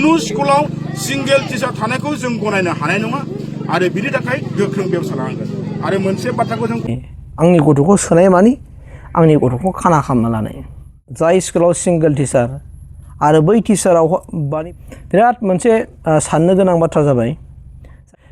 कुनु स्कुलाव single teacher थानायखौ जों गनायनो हानाय नङा आरो बिनि थाखाय गोख्रों बेबस्था लानांगोन आरो मोनसे बाथ्राखौ जों आंनि गथ'खौ सोनाय मानि आंनि गथ'खौ खाना खालामना लानाय जाय स्कुलाव सिंगेल टिचार आरो बै टिचाराव बिराद मोनसे साननो गोनां बाथ्रा जाबाय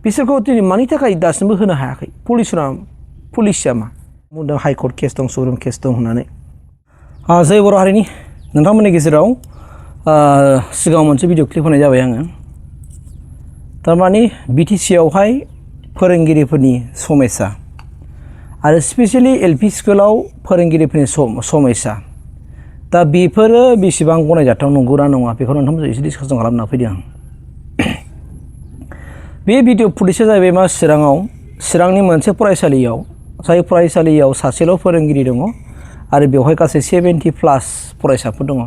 बिसोरखौ दिनै मानि थाखाय दासिमबो होनो हायाखै पुलिसआ मा बुंदों हाइकर्ट केस दं सुप्रिम केस दं होननानै जै बर' हारिनि नोंथांमोननि गेजेराव सिगाङाव मोनसे भिडिअ क्लिप होनाय जाबाय आङो थारमाने BTC आवहाय फोरोंगिरिफोरनि समस्या आरो स्पेसियेलि LP स्कुलाव फोरोंगिरिफोरनि समस्या दा बेफोरो बेसेबां गनायजाथाव नंगौना नङा बेखौ नोंथांमोनजों एसे डिसकासन खालामना फैदों आं बे भिडिअ फुटेजआ जाहैबाय मा चिरांनि मोनसे फरायसालियाव जाय फरायसालियाव सासेल' फोरोंगिरि दङ आरो बेवहाय गासै 70+ फरायसाफोर दङ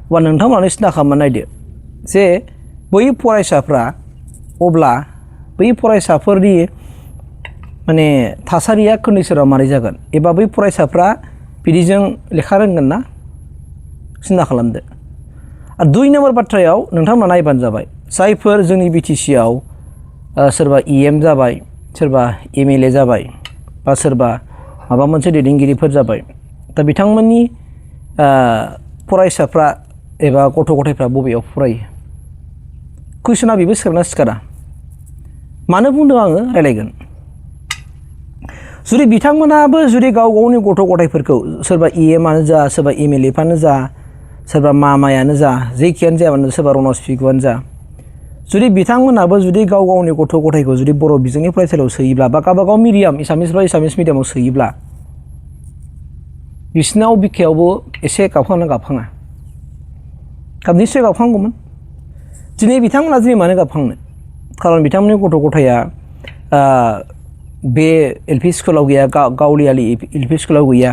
अब्ला नोंथांमोनानो सिन्था खालामना नायदो जे बै फरायसाफ्रा अब्ला बै फरायसाफोरनि माने थासारिया कन्डिसनाव मारै जागोन एबा बै फरायसाफ्रा बिदिजों लेखा रोंगोन ना सिन्था खालामदो आरो 2 नम्बर बाथ्रायाव नोंथांमोना नायबानो जाबाय जायफोर जोंनि BTC आव सोरबा EM जाबाय सोरबा MLA जाबाय बा सोरबा माबा मोनसे दैदेनगिरिफोर जाबाय दा बिथांमोननि फरायसाफ्रा एबा गथ' गथायफ्रा बबेयाव फरायो कुइसना बेबो सिखारना सिखारा मानो बुंदों आङो रायलायगोन जुदि बिथांमोनाबो जुदि गाव गावनि गथ' गथायफोरखौ सोरबा EMआनो जा सोरबा MLAफ्रानो जा सोरबा मामायानो जा जेखियानो जायामानो सोरबा रनस पिगुआनो जा जुदि बिथांमोनाबो जुदि गाव गावनि गथ' गथायखौ जुदि बर' बिजोंनि फरायसालियाव सोयोब्ला बा गावबागाव मिडियाम एसामिसफ्रा एसामिस मिडियामाव सोयोब्ला बिसिनाव बिखायावबो एसे गाबखांना गाबखाङा निस्सय गाबखांगौमोन दिनै बिथांमोना दिनै मानो गाबखांनो खारन बिथांमोननि गथ' गथाया बे LP स्कुलाव गैया गावलियालि LP स्कुलाव गैया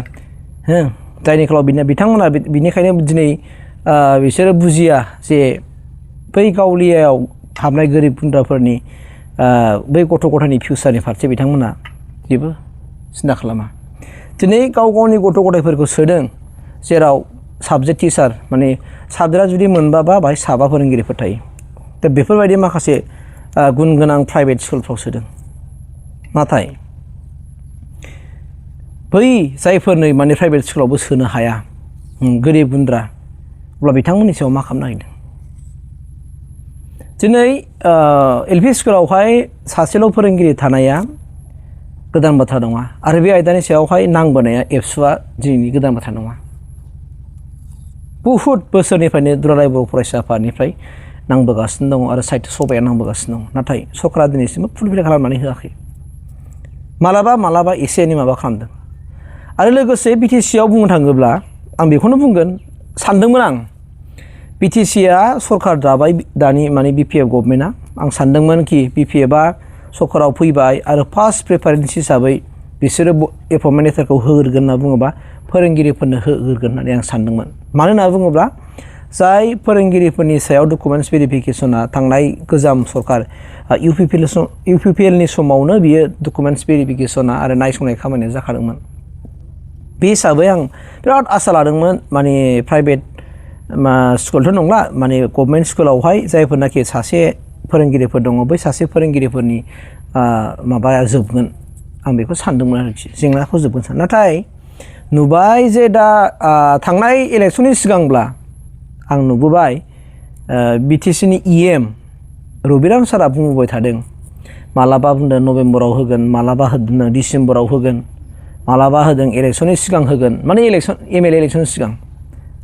जायनि खालाव बिथांमोना बिनिखायनो दिनै बिसोरो बुजिया जे बै गावलियायाव हाबनाय गोरिब गुन्द्राफोरनि बै गथ' गथायनि फिउचारनि फारसे बिथांमोना जेबो सिन्था खालामा दिनै गाव गावनि गथ' गथायफोरखौ सोदों जेराव साबजेक्ट टिचार माने साबजेक्टआ जुदि मोनबाबा बाहाय 7 फोरोंगिरिफोर थायो दा बेफोरबायदि माखासे गुन गोनां प्राइभेट स्कुलफ्राव सोदों नाथाय बै जायफोरनो माने प्राइभेट स्कुलावबो सोनो हाया गोरिब गुन्द्रा अब्ला बिथांमोननि सायाव मा खालामनो नागिरदों दिनै LP स्कुलावहाय सासेल' फोरोंगिरि थानाया गोदान बाथ्रा नङा आरो बे आयदानि सायावहाय नांबोनाया एबसुआ दिनैनि गोदान बाथ्रा नङा बहुद बोसोरनिफ्रायनो दुलाराय बर' फरायसा आफादनिफ्राय नांबोगासिनो दङ आरो साहित्य सभाया नांबोगासिनो दङ नाथाय सरकारा दिनैसिमबो फुलफिल खालामनानै होआखै मालाबा एसे एनै माबा खालामदों आरो लोगोसे BTC आव बुंनो थाङोब्ला आं बेखौनो बुंगोन सानदोंमोन आं BTCआ सरकार दाबाय दानि माने BPF गभर्नमेन्टआ आं सानदोंमोन कि BPFआ सरकाराव फैबाय आरो फार्स्ट प्रेफारेन्स हिसाबै बिसोरो एपइन्टमेन्ट लेटारखौ होग्रोगोन होनना बुङोबा फोरोंगिरिफोरनो होग्रोगोन होननानै आं सानदोंमोन मानो होनना बुङोब्ला जाय फोरोंगिरिफोरनि सायाव डकुमेन्टस भेरिफिकेसना थांनाय गोजाम सरकार UPPLनि समावनो बियो डकुमेन्टस भेरिफिकेसना आरो नायसंनाय खामानिया जाखादोंमोन बे हिसाबै आं बिराद आसा लादोंमोन माने प्राइभेट स्कुलथ' नंला माने गभर्नमेन्ट स्कुलावहाय जायफोरनाखि सासे फोरोंगिरिफोर दङ बै सासे फोरोंगिरिफोरनि माबाया जोबगोन आं बेखौ सानदोंमोन आरोखि जेंनाखौ जोबगोन सान नाथाय नुबाय जे दा थांनाय इलेक्सननि सिगांब्ला आं नुबोबाय BTCनि EM रबिराम सारा बुंबाय थादों मालाबा बुंदों नभेम्बराव होगोन मालाबा होदों डिसेम्बराव होगोन मालाबा होदों इलेक्सननि सिगां होगोन माने MLA इलेक्सननि सिगां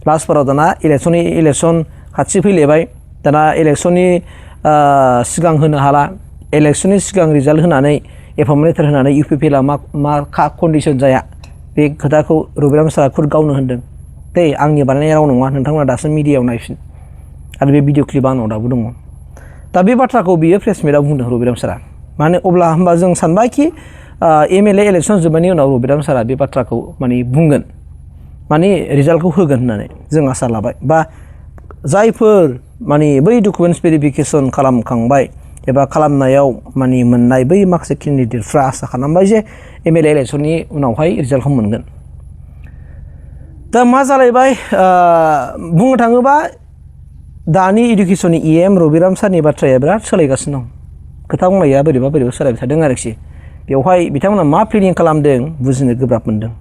लास्टफोराव दाना इलेक्सन खाथि फैलायबाय दाना इलेक्सननि सिगां होनो हाला इलेक्सननि सिगां रिजाल्ट होनानै एपइन्टमेन्ट लेटार होनानै UPPLआ मा कन्डिसन जाया बे खोथाखौ रबिराम सारा खुद गावनो होनदों दे आंनि बानायनाय राव नङा नोंथांमोना दासो मिडियायाव नायफिन आरो बे भिडिअ क्लिपआ आंनाव दाबो दङ दा बे बाथ्राखौ बियो प्रेस मिटआव बुंदों रबिराम सारा माने अब्ला होमबा जों सानबाय कि MLA इलेक्सन जोबनायनि उनाव रबिराम सारा बे बाथ्राखौ माने बुंगोन माने रिजाल्टखौ होगोन होननानै जों आसा लाबाय बा जायफोर माने बै डकुमेन्टस भेरिफिकेसन खालामखांबाय एबा खालामनायाव माने मोननाय बै माखासे केन्डिडेटफ्रा आसा खालामबाय जे MLA इलेक्सननि उनावहाय रिजाल्टखौ मोनगोन दा मा जालायबाय बुंनो थाङोबा दानि इडुकेसननि EM रबिराम सारनि बाथ्राया बिराद सोलायगासिनो दं खोथा बुंनाया बोरैबा सोलायबाय थादों आरोखि बेवहाय बिथांमोना मा प्लेनिं खालामदों बुजिनो गोब्राब मोनदों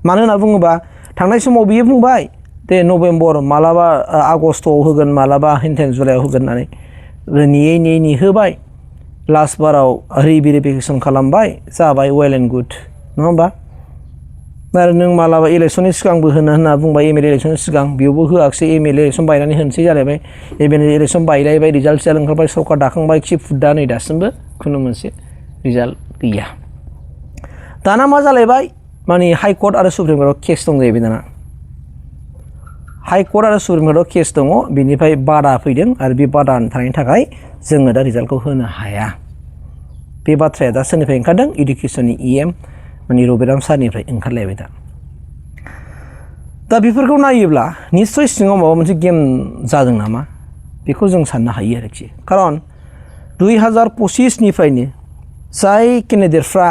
मानो होनना बुङोबा थांनाय समाव बियो बुंबाय दे नभेम्बर मालाबा आगस्टआव होगोन मालाबा हिनथेन जुलाइआव होगोन होननानै नेयै नेहोबाय लास्ट बाराव रिभेरिफिकेसन खालामबाय जाबाय वेल एन्ड गुड नङा होमबा आरो नों मालाबा इलेक्सननि सिगांबो होनना बुंबाय MLA इलेक्सननि सिगां बेयावबो होआखिसै MLA इलेक्सन बायनानै होनोसै जालायबाय MLA इलेक्सन बायलायबाय रिजाल्ट ओंखारबाय सरकार दाखांबाय खि फुद्दा नै दासिमबो खुनु मोनसे रिजाल्ट गैया दाना मा जालायबाय माने हाइ कर्ट आरो सुप्रिम कर्टआव केस दं जाहैबाय दाना हाइ कर्ट आरो सुप्रिम कर्टआव केस दङ बिनिफ्राय बादा फैदों आरो बे बादा थानायनि थाखाय जोङो दा रिजाल्टखौ होनो हाया बे बाथ्राया दा सोरनिफ्राय ओंखारदों इडुकेसननि EM माने रबिराम सारनिफ्राय ओंखारलायबाय दा बेफोरखौ नायोब्ला निस्सय सिङाव माबा मोनसे गेम जादों नामा बेखौ जों साननो हायो आरोखि खारन 2025निफ्रायनो जाय केन्डिडेटफ्रा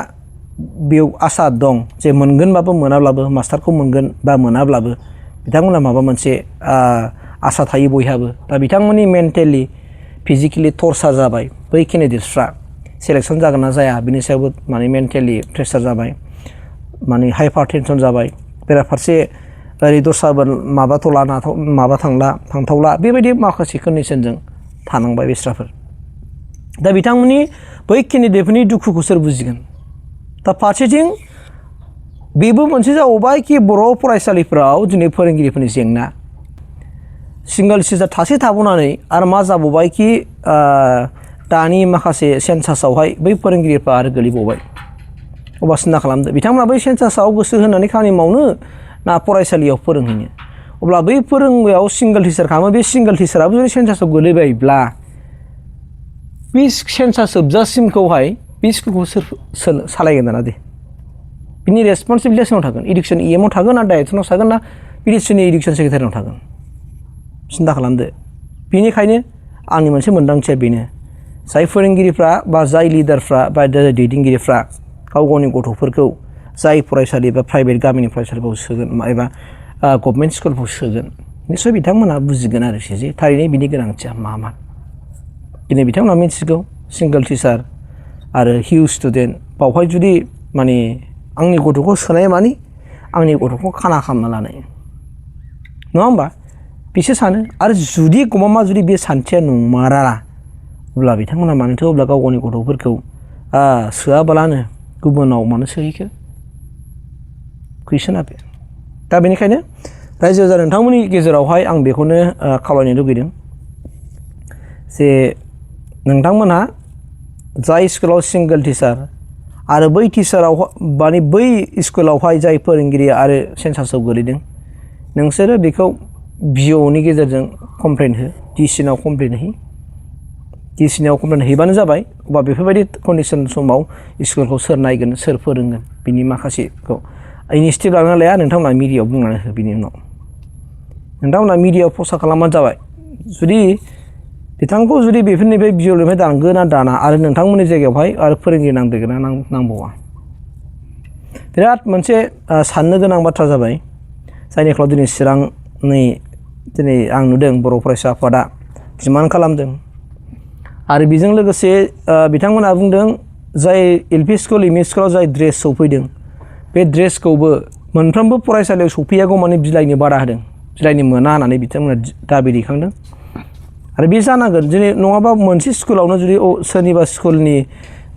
बेयाव आसा दं जे मोनगोनबाबो मोनाब्लाबो मास्टारखौ मोनगोन बा मोनाब्लाबो बिथांमोना माबा मोनसे आसा थायो बयहाबो दा बिथांमोननि मेन्टेलि फिजिकेलि टर्चार जाबाय बै केन्डिडेटफ्रा सेलेक्सन जागोन ना जाया बिनि सायावबो माने मेन्टेलि प्रेसार जाबाय माने हाइपार टेनसन जाबाय बेराफारसे ओरै दस्राबो थांथावला बेबायदि माखासे कन्डिसनजों थानांबाय बेस्राफोर दा बिथांमोननि बै केन्डिडेटफोरनि दुखुखौ सोर बुजिगोन दा फारसेथिं बेबो मोनसे जाबावबाय कि बर' फरायसालिफोराव दिनै फोरोंगिरिफोरनि जेंना सिंगल टिचार थासे थाबावनानै आरो मा जाबावबाय कि दानि माखासे सेन्सासआवहाय बै फोरोंगिरिफ्रा आरो गोलैबावबाय अब्ला सिन्था खालामदो बिथांमोना बै सेन्सासआव गोसो होनानै खामानि मावनो ना फरायसालियाव फोरोंहैनो अब्ला बै फोरोंनायाव सिंगल टिचार खालामो बे सिंगल टिचाराबो जुदि सेन्सासआव गोलैबायब्ला बे सेन्सास जोबजासिमखौहाय बे स्कुलखौ सोर सालायगोन दाना दे बिनि रेसपन्सिबिलिटिया सोरनाव थागोन इडुकेसन EMआव थागोन ना डाइरेक्टरनाव थागोन ना BTCनि इडुकेसन सेक्रेटारिनाव थागोन सिन्था खालामदो बेनिखायनो आंनि मोनसे मोन्दांथिया बेनो जाय फोरोंगिरिफ्रा बा जाय लिडारफ्रा बा दैदेनगिरिफ्रा गावनि गथ'फोरखौ जाय फरायसालि बा प्राइभेट गामिनि फरायसालिफ्राव सोगोन एबा गभर्नमेन्ट स्कुलफ्राव सोगोन निस्सय बिथांमोना बुजिगोन आरोखि जे थारैनो बिनि गोनांथिया मा दिनै बिथांमोना मिथिगौ सिंगल टिचार आरो हिउज स्टुडेन्ट बावहाय जुदि माने आंनि गथ'खौ सोनाय माने आंनि गथ'खौ खाना खालामना लानाय नङा होमबा बिसोर सानो आरो जुदि गमामा जुदि बे सान्थिया नंमारा अब्ला बिथांमोना मानोथो अब्ला गावनि गथ'फोरखौ सोआबालानो गुबुनाव मानो सोहैखो कुइसना बे दा बेनिखायनो रायजो राजा नोंथांमोननि गेजेरावहाय आं बेखौनो खावलायनो लुगैदों जे नोंथांमोनहा जाय स्कुलाव सिंगल टिचार आरो बै टिचाराव माने बै स्कुलावहाय जाय फोरोंगिरि आरो सेन्सासआव गोलैदों नोंसोरो बेखौ BOनि गेजेरजों कमप्लेन हो DCनाव कमप्लेन हो DCनाव कमप्लेन हैबानो जाबाय अब्ला बेफोरबायदि कन्डिसन समाव स्कुलखौ सोर नायगोन सोर फोरोंगोन बिनि माखासेखौ इनिसिएटिभ लाना लाया नोंथांमोना मिडियायाव बुंनानै हो बिनि उनाव नोंथांमोना मिडियायाव प्रसार खालामबानो जाबाय जुदि बिथांखौ जुदि बेफोरनिफ्राय BOनिफ्राय दानगोन ना दाना आरो नोंथांमोननि जायगायावहाय आरो फोरोंगिरि नांदेरगोन ना नांबावा बिराद मोनसे साननो गोनां बाथ्रा जाबाय जायनि फलाव दिनै दिनै आं नुदों बर' फरायसा आफादा डिमान्ड खालामदों आरो बेजों लोगोसे बिथांमोना बुंदों जाय LP स्कुल ME स्कुलाव जाय ड्रेस सौफैदों बे ड्रेसखौबो मोनफ्रोमबो फरायसालियाव सौफैयागौ माने बिलाइनो बादा होदों बिलाइनो मोना होननानै बिथांमोना दाबि दैखांदों आरो बे जानांगोन दिनै नङाबा मोनसे स्कुलावनो जुदि सोरनिबा स्कुलनि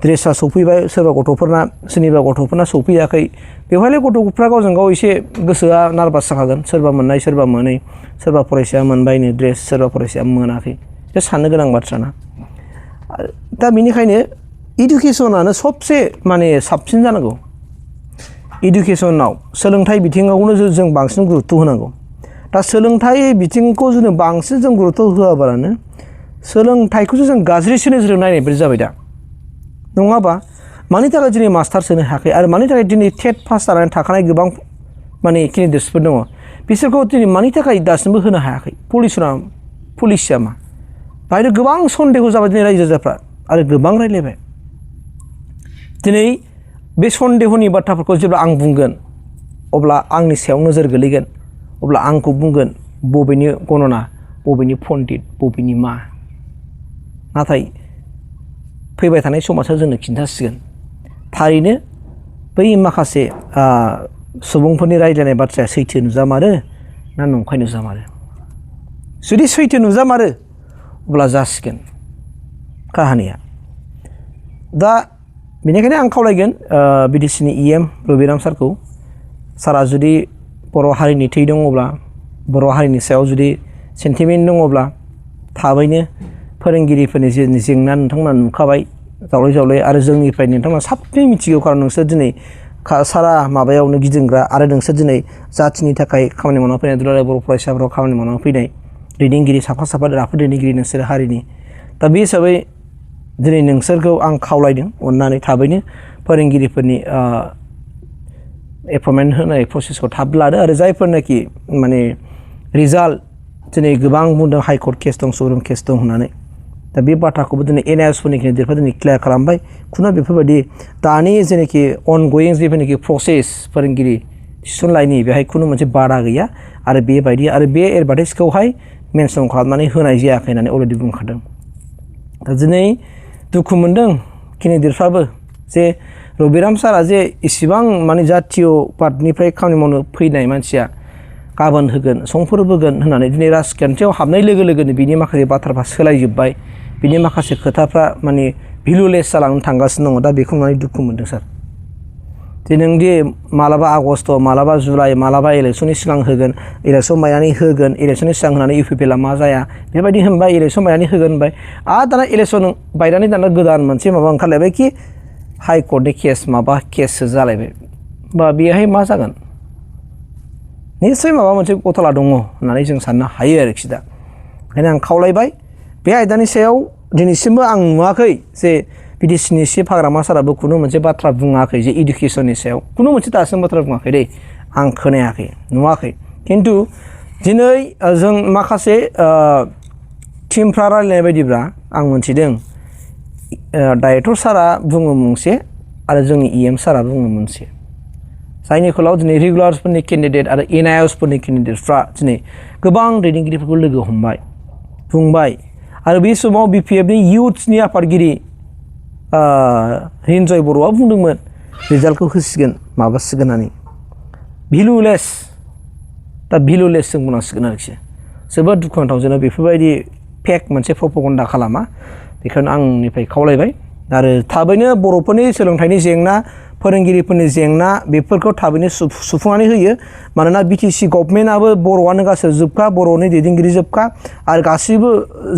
ड्रेसा सौफैबाय सोरनिबा गथ'फोरना सौफैयाखै बेवहायलाय गथ'फ्रा गावजों गाव एसे गोसोआ नार्भास जाखागोन सोरबा मोननाय सोरबा मोनै सोरबा फरायसाया मोनबायनो ड्रेस सोरबा फरायसाया मोनाखै बे साननो गोनां बाथ्राना दा बेनिखायनो इडुकेसनानो सबसे माने साबसिन जानांगौ इडुकेसनाव सोलोंथाइ बिथिङावनो जों बांसिन गुरुत्त होनांगौ दा सोलोंथाइ बिथिंखौ जों बांसिन जों गुरुत्त होआबालानो सोलोंथाइखौसो जों गाज्रिसिन नोजोरजों नायनाय बायदि जाबाय दा नङाबा मानि थाखाय दिनै मास्टार सोनो हायाखै आरो मानि थाखाय दिनै टेट पास जानानै थाखानाय गोबां माने केन्डिडेट्सफोर दङ बिसोरखौ दिनै मानि थाखाय दासिमबो होनो हायाखै पलिसिया मा बाहायनो गोबां सन्देह जाबाय दिनै रायजो राजाफ्रा आरो गोबां रायलायबाय दिनै बे सन्देहनि बाथ्राफोरखौ जेब्ला आं बुंगोन अब्ला आंनि सायाव नोजोर गोलैगोन अब्ला आंखौ बुंगोन बबेनि गणना बबेनि पन्डित बबेनि मा नाथाय फैबाय थानाय समासो जोंनो खिन्थासिगोन थारैनो बै माखासे सुबुंफोरनि रायज्लायनाय बाथ्राया सैथो नुजामारो ना नंखाय नुजामारो जुदि सैथो नुजामारो अब्ला जासिगोन काहानिया दा बेनिखायनो आं खावलायगोन BTCनि EM रबिराम सारखौ सारा जुदि बर' हारिनि थै दङब्ला बर' हारिनि सायाव जुदि सेन्टिमेन्ट दङब्ला थाबैनो फोरोंगिरिफोरनि जेंना नोंथांमोना नुखाबाय जावले आरो जोंनिफ्राय नोंथांमोना साबसिन मिथिगौ खारन नोंसोर दिनै सारा माबायावनो गिदिंग्रा आरो नोंसोर दिनै जाथिनि थाखाय खामानि मावना फैनाय दुलाराय बर' फरायसाफोराव खामानि मावना फैनाय दैदेनगिरि साफा राफोद दैदेनगिरि नोंसोर हारिनि दा बे हिसाबै दिनै नोंसोरखौ आं खावलायदों अननानै थाबैनो फोरोंगिरिफोरनि एपइन्टमेन्ट होनाय प्रसेसखौ थाब लादो आरो जायफोरनाखि माने रिजाल्ट दिनै गोबां बुंदों हाइकर्ट केस दं सुप्रिम केस दं होननानै दा बे बाथ्राखौबो दिनै NIOSफोरनि गिदिरफोरा दिनै क्लियार खालामबाय खुनु बेफोरबायदि दानि जेनाखि अनगयिं जेनाखि प्रसेस फोरोंगिरि थिसननायनि बेहाय खुनु मोनसे बादा गैया आरो बेबायदि आरो बे एडभार्टाइजखौहाय मेनसन खालामनानै होनाय जायाखै होननानै अलरेडि बुंखादों दा दिनै दुखु मोनदों केन्डिडेटफ्राबो जे रबिराम सारा जे इसिबां माने जातीय पार्टिनिफ्राय खामानि मावनो फैनाय मानसिया गाबोन होगोन समफोर होगोन होननानै दिनै राजखान्थियाव हाबनाय लोगो लोगोनो बिनि माखासे बाथ्राफ्रा सोलायजोब्बाय बिनि माखासे खोथाफ्रा माने भेलुलेस जालांनो थांगासिनो दङ दा बेखौ नुनानै दुखु मोनदों सार जे नोंदि मालाबा आगष्ट मालाबा जुलाइ मालाबा इलेक्सननि सिगां होगोन इलेक्सन बायनानै होगोन इलेक्सननि सिगां होनानै UPPLआ मा जाया बेबायदि होनबाय इलेक्सन बायनानै होगोन होनबाय आरो दाना इलेक्सन बायनानै दाना गोदान मोनसे माबा ओंखारलायबाय कि हाइकर्टनि केस माबा केससो जालायबाय बा बेहाय मा जागोन निश्चय माबा मोनसे गथला दङ होननानै जों साननो हायो आरोखि दा ओंखायनो आं खावलायबाय बे आयदानि सायाव दिनैसिमबो आं नुवाखै जे BTCनि चिफ हाग्रामा साराबो खुनु मोनसे बाथ्रा बुङाखै जे इडुकेसननि सायाव खुनु मोनसे दासिम बाथ्रा बुङाखै दै आं खोनायाखै नुवाखै खिन्थु दिनै जों माखासे टिमफ्रा रायलायनाय बायदिब्ला आं मोनथिदों डाइरेक्टर सारा बुङो मोनसे आरो जोंनि EM सारा बुङो मोनसे जायनि खोलाव दिनै रेगुलार्सफोरनि केन्डिडेट आरो NIOSफोरनि केन्डिडेटफ्रा दिनै गोबां दैदेनगिरिफोरखौ लोगो हमबाय बुंबाय आरो बे समाव BPFनि इयुथ्सनि आफादगिरि रिन्जय बर'आ बुंदोंमोन रिजाल्टखौ होसिगोन माबासिगोन होननानै भेलुलेस दा भेलुलेस जों बुंनांसिगोन आरोखि जोबोद दुखुनांथाव जेन' बेफोरबायदि फेक मोनसे प्रपगन्डा खालामा बेखौनो आंनिफ्राय खावलायबाय आरो थाबैनो बर'फोरनि सोलोंथाइनि जेंना फोरोंगिरिफोरनि जेंना बेफोरखौ थाबैनो सुफुंनानै होयो मानोना BTC गभर्नमेन्टआबो बर'आनो गासै जोबखा बर'नि दैदेनगिरि जोबखा आरो गासैबो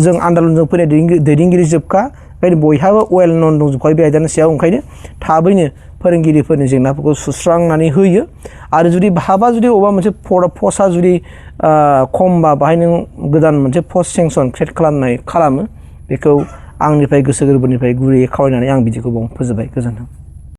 जों आन्दालनजों फैनाय दैदेनगिरि जोबखा ओंखायनो बयहाबो वेल नन दंजोबखायो बे आयदानि सायाव ओंखायनो थाबैनो फोरोंगिरिफोरनि जेंनाफोरखौ सुस्रांनानै होयो आरो जुदि बहाबा जुदि अबेबा मोनसे पस्टआ जुदि खमबा बाहाय नों गोदान मोनसे पस्ट सेंसन क्रिएट खालामो बेखौ आंनिफ्राय गोसो गोरबोनिफ्राय गुरैयै खावलायनानै आं बिदिखौ फोजोबबाय गोजोन्थों।